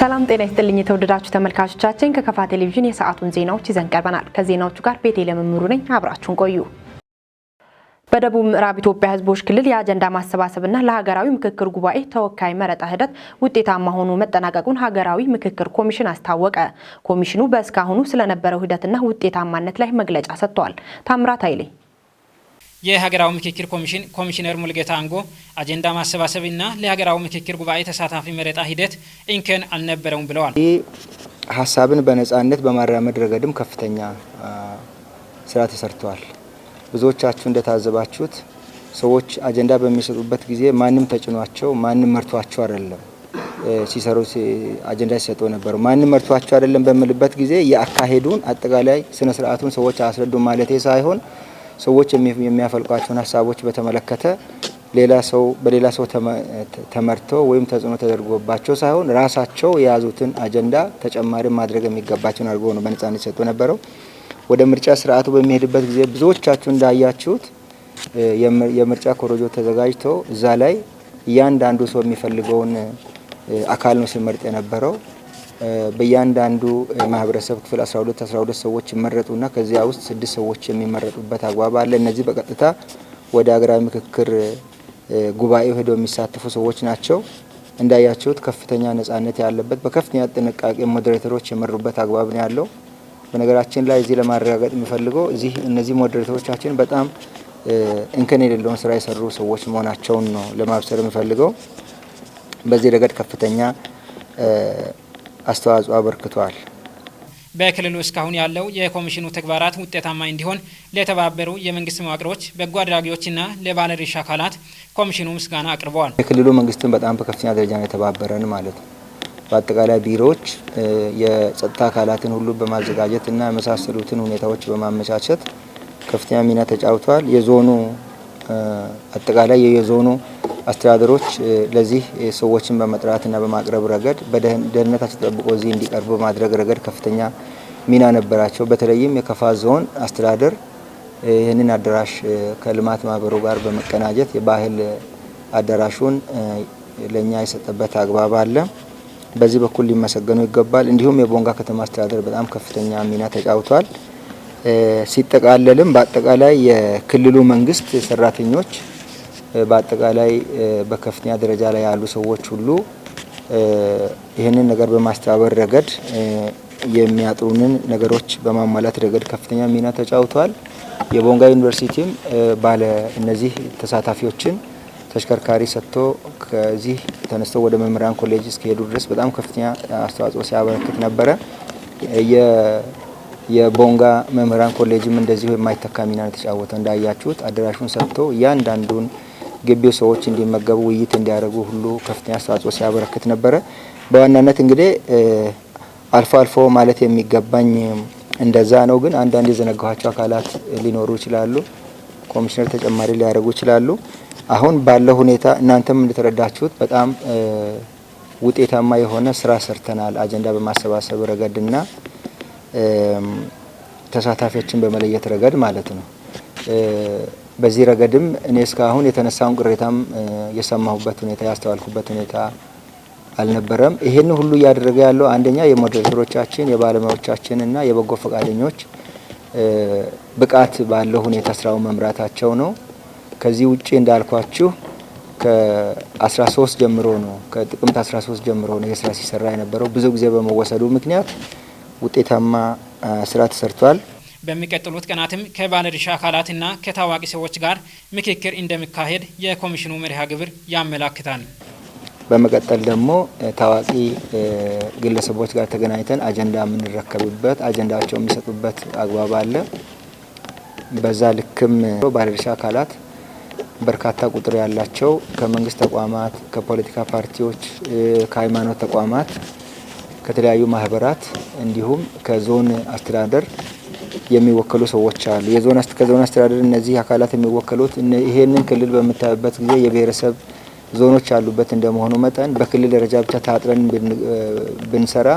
ሰላም ጤና ይስጥልኝ የተወደዳችሁ ተመልካቾቻችን፣ ከከፋ ቴሌቪዥን የሰዓቱን ዜናዎች ይዘን ቀርበናል። ከዜናዎቹ ጋር ቤቴ ለመምሩ ነኝ። አብራችሁን ቆዩ። በደቡብ ምዕራብ ኢትዮጵያ ሕዝቦች ክልል የአጀንዳ ማሰባሰብና ለሀገራዊ ምክክር ጉባኤ ተወካይ መረጣ ሂደት ውጤታማ ሆኖ መጠናቀቁን ሀገራዊ ምክክር ኮሚሽን አስታወቀ። ኮሚሽኑ በእስካሁኑ ስለነበረው ሂደትና ውጤታማነት ላይ መግለጫ ሰጥቷል። ታምራት ኃይሌ። የሀገራዊ ምክክር ኮሚሽን ኮሚሽነር ሙሉጌታ አንጎ አጀንዳ ማሰባሰብና ለሀገራዊ ምክክር ጉባኤ ተሳታፊ መረጣ ሂደት እንከን አልነበረውም ብለዋል። ይህ ሀሳብን በነጻነት በማራመድ ረገድም ከፍተኛ ስራ ተሰርተዋል። ብዙዎቻችሁ እንደታዘባችሁት ሰዎች አጀንዳ በሚሰጡበት ጊዜ ማንም ተጭኗቸው፣ ማንም መርቷቸው አይደለም ሲሰሩ አጀንዳ ሲሰጡ ነበሩ። ማንም መርቷቸው አይደለም በምልበት ጊዜ የአካሄዱን አጠቃላይ ስነ ስርዓቱን ሰዎች አያስረዱም ማለቴ ሳይሆን፣ ሰዎች የሚያፈልቋቸውን ሀሳቦች በተመለከተ ሌላ ሰው በሌላ ሰው ተመርተው ወይም ተጽዕኖ ተደርጎባቸው ሳይሆን ራሳቸው የያዙትን አጀንዳ ተጨማሪ ማድረግ የሚገባቸውን አድርገው ነው በነጻነት ሲሰጡ ነበረው። ወደ ምርጫ ስርዓቱ በሚሄድበት ጊዜ ብዙዎቻችሁ እንዳያችሁት የምርጫ ኮረጆ ተዘጋጅቶ እዛ ላይ እያንዳንዱ ሰው የሚፈልገውን አካል ነው ሲመርጥ የነበረው። በእያንዳንዱ ማህበረሰብ ክፍል 12 12 ሰዎች ይመረጡና ከዚያ ውስጥ ስድስት ሰዎች የሚመረጡበት አግባብ አለ። እነዚህ በቀጥታ ወደ ሀገራዊ ምክክር ጉባኤው ሄደው የሚሳተፉ ሰዎች ናቸው። እንዳያችሁት ከፍተኛ ነጻነት ያለበት፣ በከፍተኛ ጥንቃቄ moderator ኦች የመሩበት አግባብ ነው ያለው። በነገራችን ላይ እዚህ ለማረጋገጥ የሚፈልገው እዚህ እነዚህ moderator ኦቻችን በጣም እንከን የሌለውን ስራ የሰሩ ሰዎች መሆናቸውን ነው ለማብሰር የምፈልገው። በዚህ ረገድ ከፍተኛ አስተዋጽኦ አበርክቷል። በክልሉ እስካሁን ያለው የኮሚሽኑ ተግባራት ውጤታማ እንዲሆን ለተባበሩ የመንግስት መዋቅሮች፣ በጎ አድራጊዎችና ለባለድርሻ አካላት ኮሚሽኑ ምስጋና አቅርበዋል። የክልሉ መንግስትን በጣም በከፍተኛ ደረጃ ነው የተባበረን ማለት ነው። በአጠቃላይ ቢሮዎች፣ የጸጥታ አካላትን ሁሉ በማዘጋጀት እና የመሳሰሉትን ሁኔታዎች በማመቻቸት ከፍተኛ ሚና ተጫውተዋል። የዞኑ አጠቃላይ የዞኑ አስተዳደሮች ለዚህ ሰዎችን በመጥራትና በማቅረብ ረገድ፣ በደህንነታቸው ተጠብቆ እዚህ እንዲቀርቡ በማድረግ ረገድ ከፍተኛ ሚና ነበራቸው። በተለይም የከፋ ዞን አስተዳደር ይህንን አዳራሽ ከልማት ማህበሩ ጋር በመቀናጀት የባህል አዳራሹን ለእኛ የሰጠበት አግባብ አለ። በዚህ በኩል ሊመሰገኑ ይገባል። እንዲሁም የቦንጋ ከተማ አስተዳደር በጣም ከፍተኛ ሚና ተጫውቷል። ሲጠቃለልም በአጠቃላይ የክልሉ መንግስት ሰራተኞች፣ በአጠቃላይ በከፍተኛ ደረጃ ላይ ያሉ ሰዎች ሁሉ ይህንን ነገር በማስተባበር ረገድ፣ የሚያጥሩንን ነገሮች በማሟላት ረገድ ከፍተኛ ሚና ተጫውተዋል። የቦንጋ ዩኒቨርሲቲም ባለ እነዚህ ተሳታፊዎችን ተሽከርካሪ ሰጥቶ ከዚህ ተነስተው ወደ መምህራን ኮሌጅ እስከሄዱ ድረስ በጣም ከፍተኛ አስተዋጽኦ ሲያበረክት ነበረ። የቦንጋ መምህራን ኮሌጅም እንደዚሁ የማይተካ ሚና የተጫወተው፣ እንዳያችሁት አዳራሹን ሰጥቶ እያንዳንዱን ግቢው ሰዎች እንዲመገቡ፣ ውይይት እንዲያደርጉ ሁሉ ከፍተኛ አስተዋጽኦ ሲያበረክት ነበረ። በዋናነት እንግዲህ አልፎ አልፎ ማለት የሚገባኝ እንደዛ ነው። ግን አንዳንድ የዘነጋኋቸው አካላት ሊኖሩ ይችላሉ። ኮሚሽነር ተጨማሪ ሊያደርጉ ይችላሉ። አሁን ባለው ሁኔታ እናንተም እንደተረዳችሁት በጣም ውጤታማ የሆነ ስራ ሰርተናል። አጀንዳ በማሰባሰብ ረገድና ተሳታፊዎችን በመለየት ረገድ ማለት ነው። በዚህ ረገድም እኔ እስካሁን የተነሳውን ቅሬታም የሰማሁበት ሁኔታ፣ ያስተዋልኩበት ሁኔታ አልነበረም። ይሄን ሁሉ እያደረገ ያለው አንደኛ የሞዴሬተሮቻችን፣ የባለሙያዎቻችን እና የበጎ ፈቃደኞች ብቃት ባለው ሁኔታ ስራውን መምራታቸው ነው። ከዚህ ውጪ እንዳልኳችሁ ከ13 ጀምሮ ነው፣ ከጥቅምት 13 ጀምሮ ነው ይህ ስራ ሲሰራ የነበረው። ብዙ ጊዜ በመወሰዱ ምክንያት ውጤታማ ስራ ተሰርቷል። በሚቀጥሉት ቀናትም ከባለድርሻ አካላትና ከታዋቂ ሰዎች ጋር ምክክር እንደሚካሄድ የኮሚሽኑ መርሃ ግብር ያመላክታል። በመቀጠል ደግሞ ታዋቂ ግለሰቦች ጋር ተገናኝተን አጀንዳ የምንረከብበት፣ አጀንዳቸው የሚሰጡበት አግባብ አለ። በዛ ልክም ባለድርሻ አካላት በርካታ ቁጥር ያላቸው ከመንግስት ተቋማት፣ ከፖለቲካ ፓርቲዎች፣ ከሃይማኖት ተቋማት፣ ከተለያዩ ማህበራት እንዲሁም ከዞን አስተዳደር የሚወከሉ ሰዎች አሉ። ከዞን አስተዳደር እነዚህ አካላት የሚወከሉት ይሄንን ክልል በምታዩበት ጊዜ የብሔረሰብ ዞኖች ያሉበት እንደመሆኑ መጠን በክልል ደረጃ ብቻ ታጥረን ብንሰራ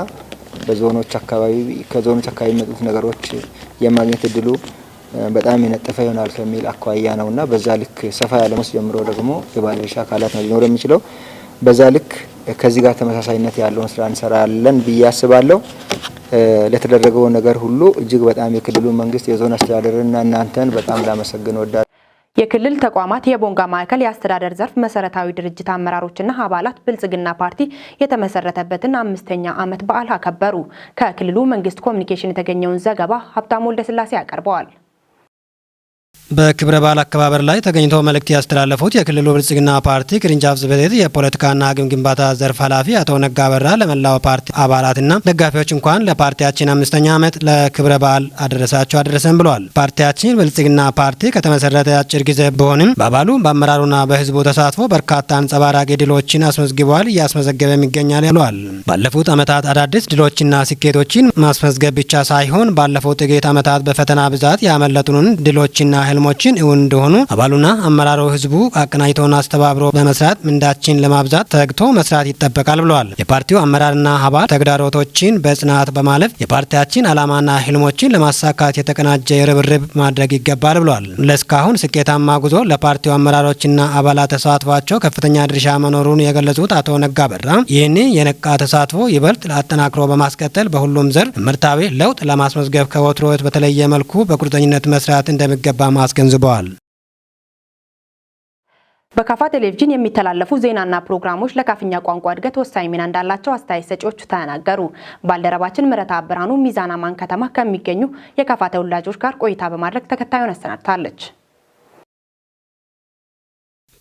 በዞኖች አካባቢ ከዞኖች አካባቢ የሚመጡት ነገሮች የማግኘት እድሉ በጣም የነጠፈ ይሆናል ከሚል አኳያ ነውና በዛ ልክ ሰፋ ያለ መስ ጀምሮ ደግሞ የባለድርሻ አካላት ነው ሊኖር የሚችለው። በዛ ልክ ከዚህ ጋር ተመሳሳይነት ያለውን ስራ እንሰራለን ብዬ አስባለሁ። ለተደረገው ነገር ሁሉ እጅግ በጣም የክልሉ መንግስት፣ የዞን አስተዳደርና እናንተን በጣም ላመሰግን እወዳለሁ። የክልል ተቋማት የቦንጋ ማዕከል የአስተዳደር ዘርፍ መሰረታዊ ድርጅት አመራሮችና አባላት ብልጽግና ፓርቲ የተመሰረተበትን 5ኛ ዓመት በዓል አከበሩ። ከክልሉ መንግስት ኮሚኒኬሽን የተገኘውን ዘገባ ሀብታሙ ወልደስላሴ ያቀርበዋል። በክብረ በዓል አከባበር ላይ ተገኝተው መልእክት ያስተላለፉት የክልሉ ብልጽግና ፓርቲ ቅርንጫፍ ጽሕፈት ቤት የፖለቲካና አቅም ግንባታ ዘርፍ ኃላፊ አቶ ነጋ በራ ለመላው ፓርቲ አባላትና ደጋፊዎች እንኳን ለፓርቲያችን 5ኛ ዓመት ለክብረ በዓል አደረሳችሁ አደረሰን ብለዋል። ፓርቲያችን ብልጽግና ፓርቲ ከተመሰረተ አጭር ጊዜ ቢሆንም በአባሉ፣ በአመራሩና በሕዝቡ ተሳትፎ በርካታ አንጸባራቂ ድሎችን አስመዝግበዋል፣ እያስመዘገበም ይገኛል ብለዋል። ባለፉት ዓመታት አዳዲስ ድሎችና ስኬቶችን ማስመዝገብ ብቻ ሳይሆን ባለፉት ጥቂት ዓመታት በፈተና ብዛት ያመለጡንን ድሎችና ህልሞችን እውን እንደሆኑ አባሉና አመራሩ ህዝቡ አቀናጅቶና አስተባብሮ በመስራት ምንዳችን ለማብዛት ተግቶ መስራት ይጠበቃል ብለዋል። የፓርቲው አመራርና አባል ተግዳሮቶችን በጽናት በማለፍ የፓርቲያችን ዓላማና ህልሞችን ለማሳካት የተቀናጀ ርብርብ ማድረግ ይገባል ብለዋል። ለእስካሁን ስኬታማ ጉዞ ለፓርቲው አመራሮችና አባላት ተሳትፏቸው ከፍተኛ ድርሻ መኖሩን የገለጹት አቶ ነጋ በራ ይህን የነቃ ተሳትፎ ይበልጥ አጠናክሮ በማስቀጠል በሁሉም ዘርፍ ምርታዊ ለውጥ ለማስመዝገብ ከወትሮ በተለየ መልኩ በቁርጠኝነት መስራት እንደሚገባ አስገንዝበዋል። በካፋ ቴሌቪዥን የሚተላለፉ ዜናና ፕሮግራሞች ለካፍኛ ቋንቋ እድገት ወሳኝ ሚና እንዳላቸው አስተያየት ሰጪዎቹ ተናገሩ። ባልደረባችን ምረታ ብርሃኑ ሚዛን አማን ከተማ ከሚገኙ የካፋ ተወላጆች ጋር ቆይታ በማድረግ ተከታዩን አሰናድታለች።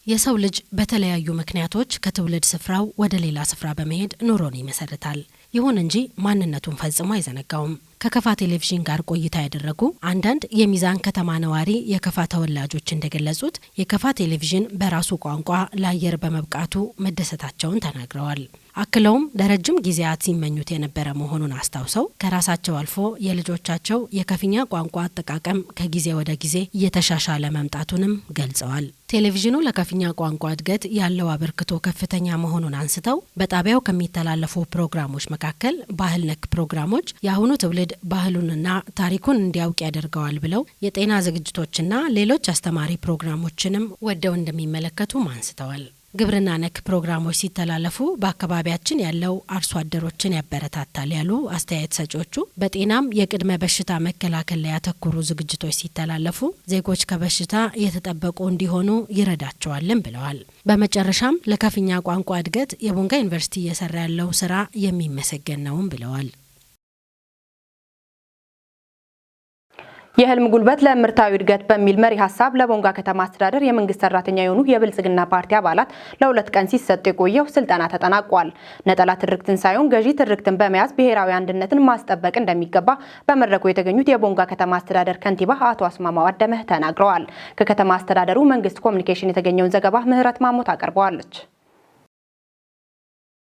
የሰው ልጅ በተለያዩ ምክንያቶች ከትውልድ ስፍራው ወደ ሌላ ስፍራ በመሄድ ኑሮን ይመሰርታል። ይሁን እንጂ ማንነቱን ፈጽሞ አይዘነጋውም። ከከፋ ቴሌቪዥን ጋር ቆይታ ያደረጉ አንዳንድ የሚዛን ከተማ ነዋሪ የከፋ ተወላጆች እንደገለጹት የከፋ ቴሌቪዥን በራሱ ቋንቋ ለአየር በመብቃቱ መደሰታቸውን ተናግረዋል። አክለውም ለረጅም ጊዜያት ሲመኙት የነበረ መሆኑን አስታውሰው ከራሳቸው አልፎ የልጆቻቸው የከፍኛ ቋንቋ አጠቃቀም ከጊዜ ወደ ጊዜ እየተሻሻለ መምጣቱንም ገልጸዋል። ቴሌቪዥኑ ለከፍኛ ቋንቋ እድገት ያለው አበርክቶ ከፍተኛ መሆኑን አንስተው በጣቢያው ከሚተላለፉ ፕሮግራሞች መካከል ባህል ነክ ፕሮግራሞች የአሁኑ ትውልድ ባህሉንና ታሪኩን እንዲያውቅ ያደርገዋል ብለው የጤና ዝግጅቶችና ሌሎች አስተማሪ ፕሮግራሞችንም ወደው እንደሚመለከቱም አንስተዋል። ግብርና ነክ ፕሮግራሞች ሲተላለፉ በአካባቢያችን ያለው አርሶ አደሮችን ያበረታታል ያሉ አስተያየት ሰጪዎቹ በጤናም የቅድመ በሽታ መከላከል ላይ ያተኮሩ ዝግጅቶች ሲተላለፉ ዜጎች ከበሽታ የተጠበቁ እንዲሆኑ ይረዳቸዋልም ብለዋል። በመጨረሻም ለከፍኛ ቋንቋ እድገት የቦንጋ ዩኒቨርሲቲ እየሰራ ያለው ስራ የሚመሰገን ነውም ብለዋል። የህልም ጉልበት ለምርታዊ እድገት በሚል መሪ ሀሳብ ለቦንጋ ከተማ አስተዳደር የመንግስት ሰራተኛ የሆኑ የብልጽግና ፓርቲ አባላት ለ2 ቀን ሲሰጥ የቆየው ስልጠና ተጠናቋል። ነጠላ ትርክትን ሳይሆን ገዢ ትርክትን በመያዝ ብሔራዊ አንድነትን ማስጠበቅ እንደሚገባ በመድረኩ የተገኙት የቦንጋ ከተማ አስተዳደር ከንቲባ አቶ አስማማው አደመህ ተናግረዋል። ከከተማ አስተዳደሩ መንግስት ኮሚኒኬሽን የተገኘውን ዘገባ ምህረት ማሞት አቀርበዋለች።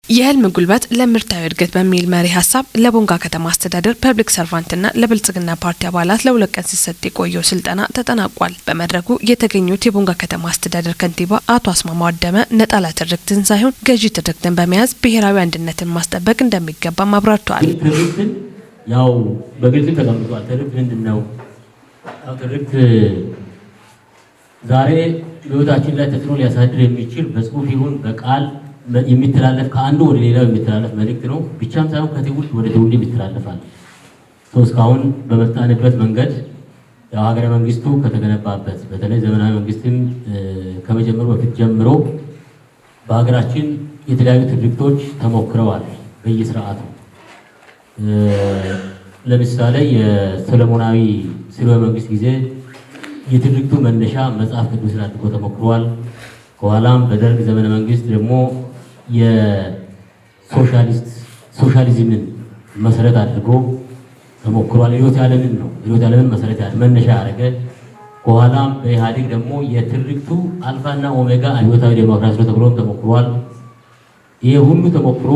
የህልም ጉልበት ለምርታዊ እድገት በሚል መሪ ሀሳብ ለቦንጋ ከተማ አስተዳደር public servant ና ለብልጽግና ፓርቲ አባላት ለ2 ቀን ሲሰጥ የቆየው ስልጠና ተጠናቋል። በመድረኩ የተገኙት የቦንጋ ከተማ አስተዳደር ከንቲባ አቶ አስማማው አደመ ነጠላ ትርክትን ሳይሆን ገዢ ትርክትን በመያዝ ብሔራዊ አንድነትን ማስጠበቅ እንደሚገባም አብራርተዋል። ትርክትን ያው በግልጽ ተቀምጧል። ትርክት ምንድን ነው? ትርክት ዛሬ በህይወታችን ላይ ተጽዕኖ ሊያሳድር የሚችል በጽሁፍ ይሁን በቃል የሚተላለፍ ከአንዱ ወደ ሌላው የሚተላለፍ መልእክት ነው። ብቻም ሳይሆን ከትውልድ ወደ ትውልድ ይተላለፋል። እስካሁን በመጣንበት መንገድ ሀገረ መንግስቱ ከተገነባበት በተለይ ዘመናዊ መንግስትም ከመጀመሩ በፊት ጀምሮ በሀገራችን የተለያዩ ትርክቶች ተሞክረዋል በየስርዓቱ። ለምሳሌ የሰለሞናዊ ስርወ መንግስት ጊዜ የትርክቱ መነሻ መጽሐፍ ቅዱስን አድርጎ ተሞክሯል። ከኋላም በደርግ ዘመነ መንግስት ደግሞ የሶሻሊስት ሶሻሊዝምን መሰረት አድርጎ ተሞክሯል። ርዕዮተ ዓለምን ነው ርዕዮተ ዓለምን መሰረት መነሻ ያደረገ። ከኋላም በኢህአዴግ ደግሞ የትርክቱ አልፋና ኦሜጋ አብዮታዊ ዴሞክራሲ ነው ተብሎ ተሞክሯል። ይሄ ሁሉ ተሞክሮ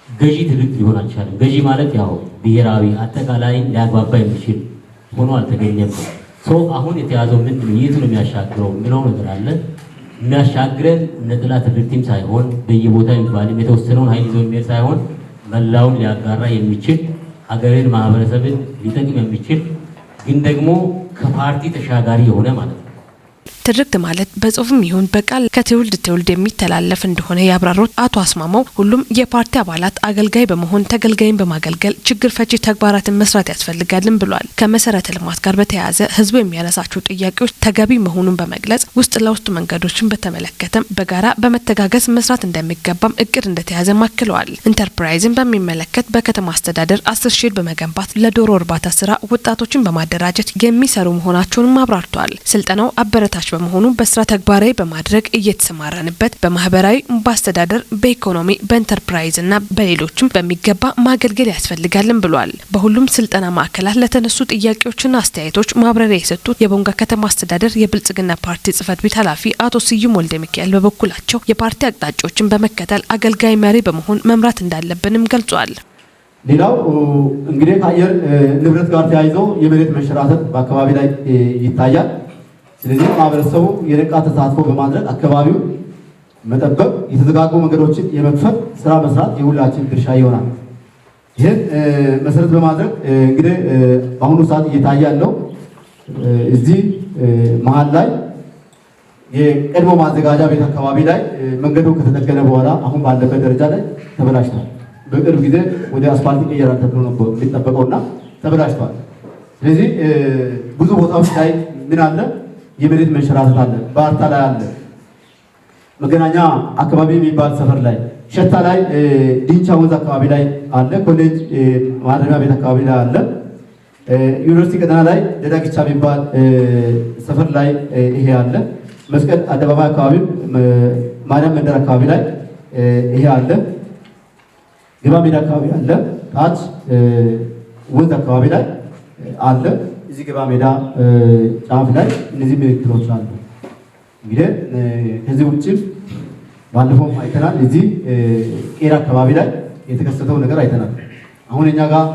ገዢ ትርክት ሊሆን አልቻለም። ገዢ ማለት ያው ብሔራዊ አጠቃላይ ሊያግባባ የሚችል ሆኖ አልተገኘም። አሁን የተያዘው ምንድን ነው? የቱ ነው የሚያሻግረው የሚለው ነገር አለ። የሚያሻግረን ነጠላ ትርክትም ሳይሆን በየቦታው የሚባልም የተወሰነውን ኃይል ይዞ የሚሄድ ሳይሆን መላውን ሊያጋራ የሚችል ሀገርን፣ ማህበረሰብን ሊጠቅም የሚችል ግን ደግሞ ከፓርቲ ተሻጋሪ የሆነ ማለት ነው። ትርክት ማለት በጽሁፍም ይሁን በቃል ከትውልድ ትውልድ የሚተላለፍ እንደሆነ ያብራሩት አቶ አስማማው ሁሉም የፓርቲ አባላት አገልጋይ በመሆን ተገልጋይን በማገልገል ችግር ፈቺ ተግባራትን መስራት ያስፈልጋልን ብሏል። ከመሰረተ ልማት ጋር በተያያዘ ህዝቡ የሚያነሳቸው ጥያቄዎች ተገቢ መሆኑን በመግለጽ ውስጥ ለውስጥ መንገዶችን በተመለከተም በጋራ በመተጋገዝ መስራት እንደሚገባም እቅድ እንደተያዘ አክለዋል። ኢንተርፕራይዝን በሚመለከት በከተማ አስተዳደር 10 ሼድ በመገንባት ለዶሮ እርባታ ስራ ወጣቶችን በማደራጀት የሚሰሩ መሆናቸውንም አብራርተዋል። ስልጠናው አበረታች በመሆኑ በስራ ተግባራዊ በማድረግ እየተሰማራንበት በማህበራዊ፣ በአስተዳደር፣ በኢኮኖሚ፣ በኢንተርፕራይዝ እና በሌሎችም በሚገባ ማገልገል ያስፈልጋልን ብሏል። በሁሉም ስልጠና ማዕከላት ለተነሱ ጥያቄዎችና አስተያየቶች ማብራሪያ የሰጡት የቦንጋ ከተማ አስተዳደር የብልጽግና ፓርቲ ጽህፈት ቤት ኃላፊ አቶ ስዩም ወልደ ሚካኤል በበኩላቸው የፓርቲ አቅጣጫዎችን በመከተል አገልጋይ መሪ በመሆን መምራት እንዳለብንም ገልጿል። ሌላው እንግዲህ ከአየር ንብረት ጋር ተያይዞ የመሬት መንሸራተት በአካባቢ ላይ ይታያል። ስለዚህ ማህበረሰቡ የነቃ ተሳትፎ በማድረግ አካባቢው መጠበቅ፣ የተዘጋጉ መንገዶችን የመክፈት ስራ መስራት የሁላችን ድርሻ ይሆናል። ይህን መሰረት በማድረግ እንግዲህ በአሁኑ ሰዓት እየታየ ያለው እዚህ መሀል ላይ የቀድሞ ማዘጋጃ ቤት አካባቢ ላይ መንገዱ ከተጠገነ በኋላ አሁን ባለበት ደረጃ ላይ ተበላሽቷል። በቅርብ ጊዜ ወደ አስፋልት ይቀየራል ተብሎ ነበር የሚጠበቀውና ተበላሽቷል። ስለዚህ ብዙ ቦታዎች ላይ ምን አለ? የመሬት መንሸራተት አለ። ባርታ ላይ አለ፣ መገናኛ አካባቢ የሚባል ሰፈር ላይ፣ ሸታ ላይ፣ ዲንቻ ወንዝ አካባቢ ላይ አለ፣ ኮሌጅ ማረሚያ ቤት አካባቢ ላይ አለ፣ ዩኒቨርሲቲ ቀጠና ላይ ደዳግቻ የሚባል ሰፈር ላይ ይሄ አለ። መስቀል አደባባይ አካባቢ፣ ማርያም መንደር አካባቢ ላይ ይሄ አለ። ግባ ሜዳ አካባቢ አለ። ታች ወንዝ አካባቢ ላይ አለ። እዚህ ግባ ሜዳ ጫፍ ላይ እነዚህ ምልክቶች አሉ። እንግዲህ ከዚህ ውጭም ባለፈውም አይተናል። እዚህ ቄራ አካባቢ ላይ የተከሰተው ነገር አይተናል። አሁን እኛ ጋር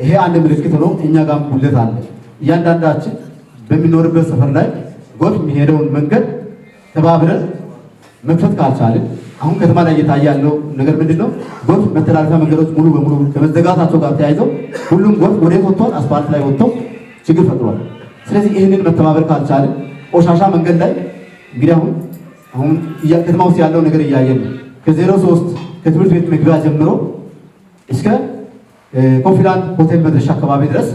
ይሄ አንድ ምልክት ሆኖ እኛ ጋር ጉድለት አለ። እያንዳንዳችን በሚኖርበት ሰፈር ላይ ጎርፍ የሚሄደውን መንገድ ተባብረን መክፈት ካልቻልን አሁን ከተማ ላይ እየታየ ያለው ነገር ምንድን ነው? ጎርፍ መተላለፊያ መንገዶች ሙሉ በሙሉ ከመዘጋታቸው ጋር ተያይዘው ሁሉም ጎርፍ ወዴት ወጥቷል? አስፋልት ላይ ወጥቶ ችግር ፈጥሯል። ስለዚህ ይህንን መተባበር ካልቻልን ቆሻሻ መንገድ ላይ እንግዲህ አሁን ከተማ ውስጥ ያለው ነገር እያየን ነው። ከ03 ከትምህርት ቤት መግቢያ ጀምሮ እስከ ኮፊላንድ ሆቴል መድረሻ አካባቢ ድረስ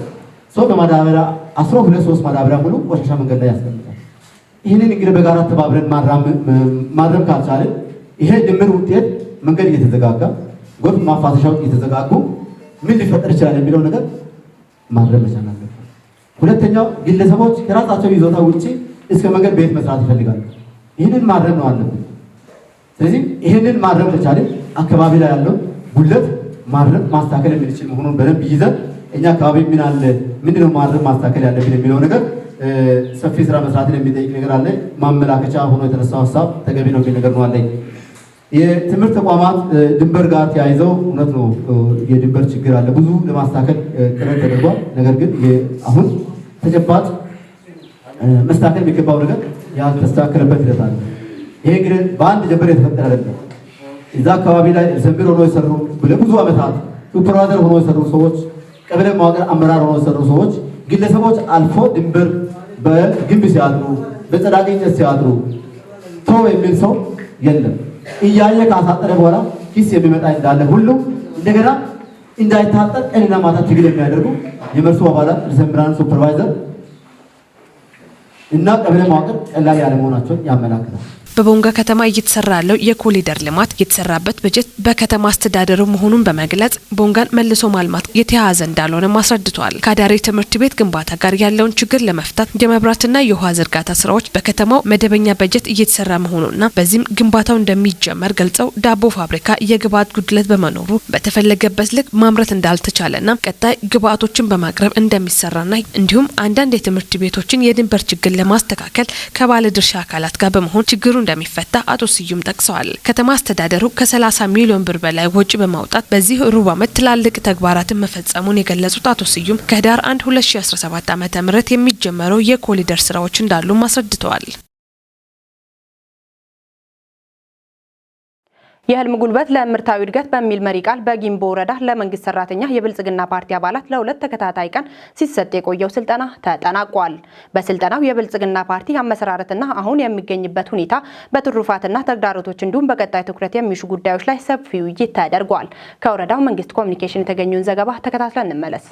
ሰው በማዳበሪያ 12 3 ማዳበሪያ ሙሉ ቆሻሻ መንገድ ላይ ያስቀምጣል። ይህንን እንግዲህ በጋራ ተባብረን ማረም ካልቻልን ይሄ ድምር ውጤት መንገድ እየተዘጋጋ፣ ጎርፍ ማፋሰሻዎች እየተዘጋጉ ምን ሊፈጠር ይችላል የሚለው ነገር ማረም መቻል አለብን። ሁለተኛው ግለሰቦች ከራሳቸው ይዞታ ውጪ እስከ መንገድ ቤት መስራት ይፈልጋሉ። ይህንን ማረም ነው አለብን። ስለዚህ ይህንን ማረም ከቻልን አካባቢ ላይ ያለው ጉድለት ማረም ማስተካከል የምንችል መሆኑን በደንብ ይዘን እኛ አካባቢ ምን አለ፣ ምንድነው ማረም ማስተካከል ያለብን የሚለው ነገር ሰፊ ስራ መስራትን የሚጠይቅ ነገር አለ። ማመላከቻ ሆኖ የተነሳው ሀሳብ ተገቢ ነው የሚል ነገር ነው አለኝ። የትምህርት ተቋማት ድንበር ጋር ተያይዘው እውነት ነው የድንበር ችግር አለ። ብዙ ለማስተካከል ጥረት ተደርጓል። ነገር ግን አሁን ተጨባጭ መስተካከል የሚገባው ነገር ያልተስተካከለበት ሂደት አለ። ይሄ እንግዲህ በአንድ ጀንበር የተፈጠረ አይደለም። እዛ አካባቢ ላይ ዘንቢር ሆኖ የሰሩ፣ ለብዙ ዓመታት ሱፐርቫይዘር ሆኖ የሰሩ ሰዎች፣ ቀበሌ መዋቅር አመራር ሆኖ የሰሩ ሰዎች፣ ግለሰቦች አልፎ ድንበር በግንብ ሲያጥሩ፣ በጸዳቂ እንጨት ሲያጥሩ ተው የሚል ሰው የለም። እያየ ካሳጠረ በኋላ ኪስ የሚመጣ እንዳለ ሁሉ እንደገና እንዳይታጠር ቀንና ማታ ትግል የሚያደርጉ የመርሱ አባላት፣ ርዕሰ መምህራን፣ ሱፐርቫይዘር እና ቀበሌ መዋቅር ቀላል ያለመሆናቸውን ያመላክታል። በቦንጋ ከተማ እየተሰራ ያለው የኮሪደር ልማት የተሰራበት በጀት በከተማ አስተዳደሩ መሆኑን በመግለጽ ቦንጋን መልሶ ማልማት የተያያዘ እንዳልሆነም አስረድተዋል። ከአዳሪ ትምህርት ቤት ግንባታ ጋር ያለውን ችግር ለመፍታት የመብራትና የውሃ ዝርጋታ ስራዎች በከተማው መደበኛ በጀት እየተሰራ መሆኑና በዚህም ግንባታው እንደሚጀመር ገልጸው ዳቦ ፋብሪካ የግብአት ጉድለት በመኖሩ በተፈለገበት ልክ ማምረት እንዳልተቻለና ቀጣይ ግብአቶችን በማቅረብ እንደሚሰራና እንዲሁም አንዳንድ የትምህርት ቤቶችን የድንበር ችግር ለማስተካከል ከባለድርሻ አካላት ጋር በመሆን ችግሩ እንደሚፈታ አቶ ስዩም ጠቅሰዋል። ከተማ አስተዳደሩ ከ30 ሚሊዮን ብር በላይ ወጪ በማውጣት በዚህ ሩብ ዓመት ትላልቅ ተግባራትን መፈጸሙን የገለጹት አቶ ስዩም ከህዳር 1 2017 ዓ.ም የሚጀመረው የኮሪደር ስራዎች እንዳሉም አስረድተዋል። የህልም ጉልበት ለእምርታዊ እድገት በሚል መሪ ቃል በጊምቦ ወረዳ ለመንግስት ሰራተኛ የብልጽግና ፓርቲ አባላት ለ2 ተከታታይ ቀን ሲሰጥ የቆየው ስልጠና ተጠናቋል። በስልጠናው የብልጽግና ፓርቲ አመሰራረትና አሁን የሚገኝበት ሁኔታ፣ በትሩፋትና ተግዳሮቶች እንዲሁም በቀጣይ ትኩረት የሚሹ ጉዳዮች ላይ ሰፊ ውይይት ተደርጓል። ከወረዳው መንግስት ኮሚኒኬሽን የተገኘውን ዘገባ ተከታትለን እንመለስ።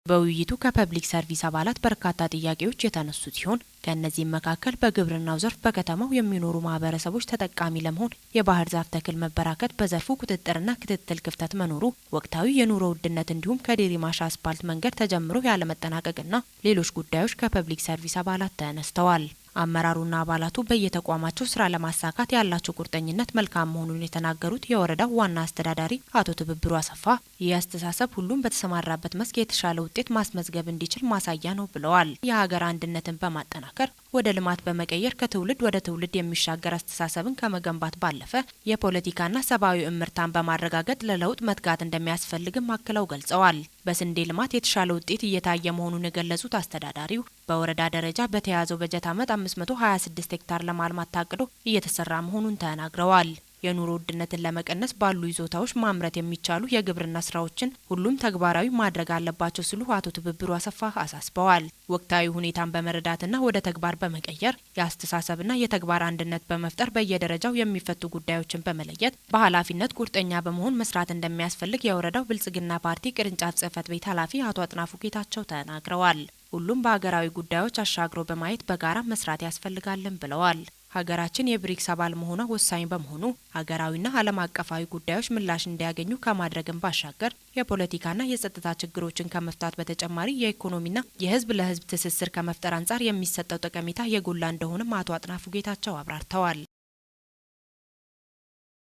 በውይይቱ ከፐብሊክ ሰርቪስ አባላት በርካታ ጥያቄዎች የተነሱ ሲሆን፣ ከእነዚህም መካከል በግብርናው ዘርፍ በከተማው የሚኖሩ ማህበረሰቦች ተጠቃሚ ለመሆን የባህር ዛፍ ተክል መበራከት፣ በዘርፉ ቁጥጥርና ክትትል ክፍተት መኖሩ፣ ወቅታዊ የኑሮ ውድነት እንዲሁም ከዴሪማሻ አስፓልት መንገድ ተጀምሮ ያለመጠናቀቅና ሌሎች ጉዳዮች ከፐብሊክ ሰርቪስ አባላት ተነስተዋል። አመራሩና አባላቱ በየተቋማቸው ስራ ለማሳካት ያላቸው ቁርጠኝነት መልካም መሆኑን የተናገሩት የወረዳው ዋና አስተዳዳሪ አቶ ትብብሩ አሰፋ፣ ይህ አስተሳሰብ ሁሉም በተሰማራበት መስክ የተሻለ ውጤት ማስመዝገብ እንዲችል ማሳያ ነው ብለዋል። የሀገር አንድነትን በማጠናከር ወደ ልማት በመቀየር ከትውልድ ወደ ትውልድ የሚሻገር አስተሳሰብን ከመገንባት ባለፈ የፖለቲካና ሰብአዊ እምርታን በማረጋገጥ ለለውጥ መትጋት እንደሚያስፈልግም አክለው ገልጸዋል። በስንዴ ልማት የተሻለ ውጤት እየታየ መሆኑን የገለጹት አስተዳዳሪው፣ በወረዳ ደረጃ በተያዘው በጀት ዓመት 526 ሄክታር ለማልማት ታቅዶ እየተሰራ መሆኑን ተናግረዋል። የኑሮ ውድነትን ለመቀነስ ባሉ ይዞታዎች ማምረት የሚቻሉ የግብርና ስራዎችን ሁሉም ተግባራዊ ማድረግ አለባቸው ሲሉ አቶ ትብብሩ አሰፋ አሳስበዋል። ወቅታዊ ሁኔታን በመረዳትና ወደ ተግባር በመቀየር የአስተሳሰብና የተግባር አንድነት በመፍጠር በየደረጃው የሚፈቱ ጉዳዮችን በመለየት በኃላፊነት ቁርጠኛ በመሆን መስራት እንደሚያስፈልግ የወረዳው ብልጽግና ፓርቲ ቅርንጫፍ ጽህፈት ቤት ኃላፊ አቶ አጥናፉ ጌታቸው ተናግረዋል። ሁሉም በሀገራዊ ጉዳዮች አሻግሮ በማየት በጋራ መስራት ያስፈልጋልን ብለዋል። ሀገራችን የብሪክስ አባል መሆኗ ወሳኝ በመሆኑ ሀገራዊና ዓለም አቀፋዊ ጉዳዮች ምላሽ እንዲያገኙ ከማድረግም ባሻገር የፖለቲካና የጸጥታ ችግሮችን ከመፍታት በተጨማሪ የኢኮኖሚና የሕዝብ ለሕዝብ ትስስር ከመፍጠር አንጻር የሚሰጠው ጠቀሜታ የጎላ እንደሆነም አቶ አጥናፉ ጌታቸው አብራርተዋል።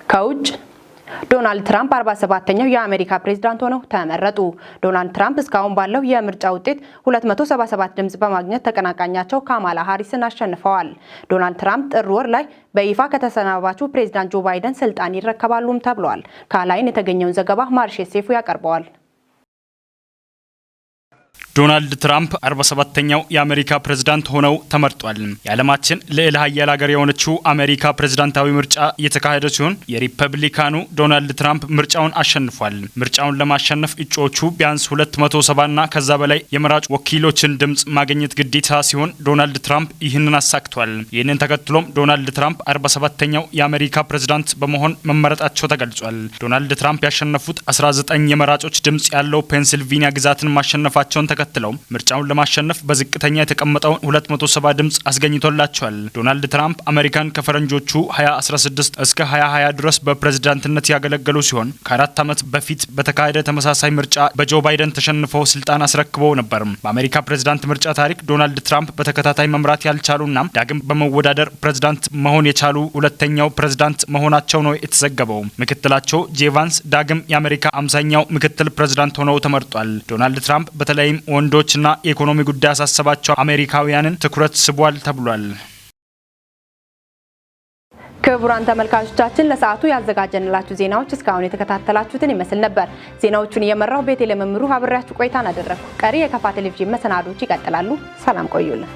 ከውጭ ዶናልድ ትራምፕ 47ኛው የአሜሪካ ፕሬዝዳንት ሆነው ተመረጡ። ዶናልድ ትራምፕ እስካሁን ባለው የምርጫ ውጤት 277 ድምጽ በማግኘት ተቀናቃኛቸው ካማላ ሃሪስን አሸንፈዋል። ዶናልድ ትራምፕ ጥር ወር ላይ በይፋ ከተሰናባቹ ፕሬዝዳንት ጆ ባይደን ስልጣን ይረከባሉም ተብሏል። ከአል ዐይን የተገኘውን ዘገባ ማርሼ ሴፉ ያቀርበዋል። ዶናልድ ትራምፕ 47ኛው የአሜሪካ ፕሬዝዳንት ሆነው ተመርጧል። የዓለማችን ልዕለ ሀያል ሀገር የሆነችው አሜሪካ ፕሬዝዳንታዊ ምርጫ እየተካሄደ ሲሆን፣ የሪፐብሊካኑ ዶናልድ ትራምፕ ምርጫውን አሸንፏል። ምርጫውን ለማሸነፍ እጩዎቹ ቢያንስ 270ና ከዛ በላይ የመራጭ ወኪሎችን ድምጽ ማግኘት ግዴታ ሲሆን፣ ዶናልድ ትራምፕ ይህንን አሳክቷል። ይህንን ተከትሎም ዶናልድ ትራምፕ 47ኛው የአሜሪካ ፕሬዝዳንት በመሆን መመረጣቸው ተገልጿል። ዶናልድ ትራምፕ ያሸነፉት 19 የመራጮች ድምጽ ያለው ፔንሲልቬኒያ ግዛትን ማሸነፋቸውን ተከትለው ምርጫውን ለማሸነፍ በዝቅተኛ የተቀመጠውን 270 ድምጽ አስገኝቶላቸዋል። ዶናልድ ትራምፕ አሜሪካን ከፈረንጆቹ 2016 እስከ 2020 ድረስ በፕሬዝዳንትነት ያገለገሉ ሲሆን፣ ከ4 ዓመት በፊት በተካሄደ ተመሳሳይ ምርጫ በጆ ባይደን ተሸንፈው ስልጣን አስረክበው ነበር። በአሜሪካ ፕሬዝዳንት ምርጫ ታሪክ ዶናልድ ትራምፕ በተከታታይ መምራት ያልቻሉና ዳግም በመወዳደር ፕሬዝዳንት መሆን የቻሉ ሁለተኛው ፕሬዝዳንት መሆናቸው ነው የተዘገበው። ምክትላቸው ጄ ቫንስ ዳግም የአሜሪካ 50ኛው ምክትል ፕሬዝዳንት ሆነው ተመርጧል። ዶናልድ ትራምፕ በተለይም ወንዶችና የኢኮኖሚ ጉዳይ ያሳሰባቸው አሜሪካውያንን ትኩረት ስቧል ተብሏል። ክቡራን ተመልካቾቻችን፣ ለሰዓቱ ያዘጋጀንላችሁ ዜናዎች እስካሁን የተከታተላችሁትን ይመስል ነበር። ዜናዎቹን እየመራሁ ቤቴ ለመምሩ አብሬያችሁ ቆይታን አደረግኩ። ቀሪ የከፋ ቴሌቪዥን መሰናዶዎች ይቀጥላሉ። ሰላም ቆዩልን።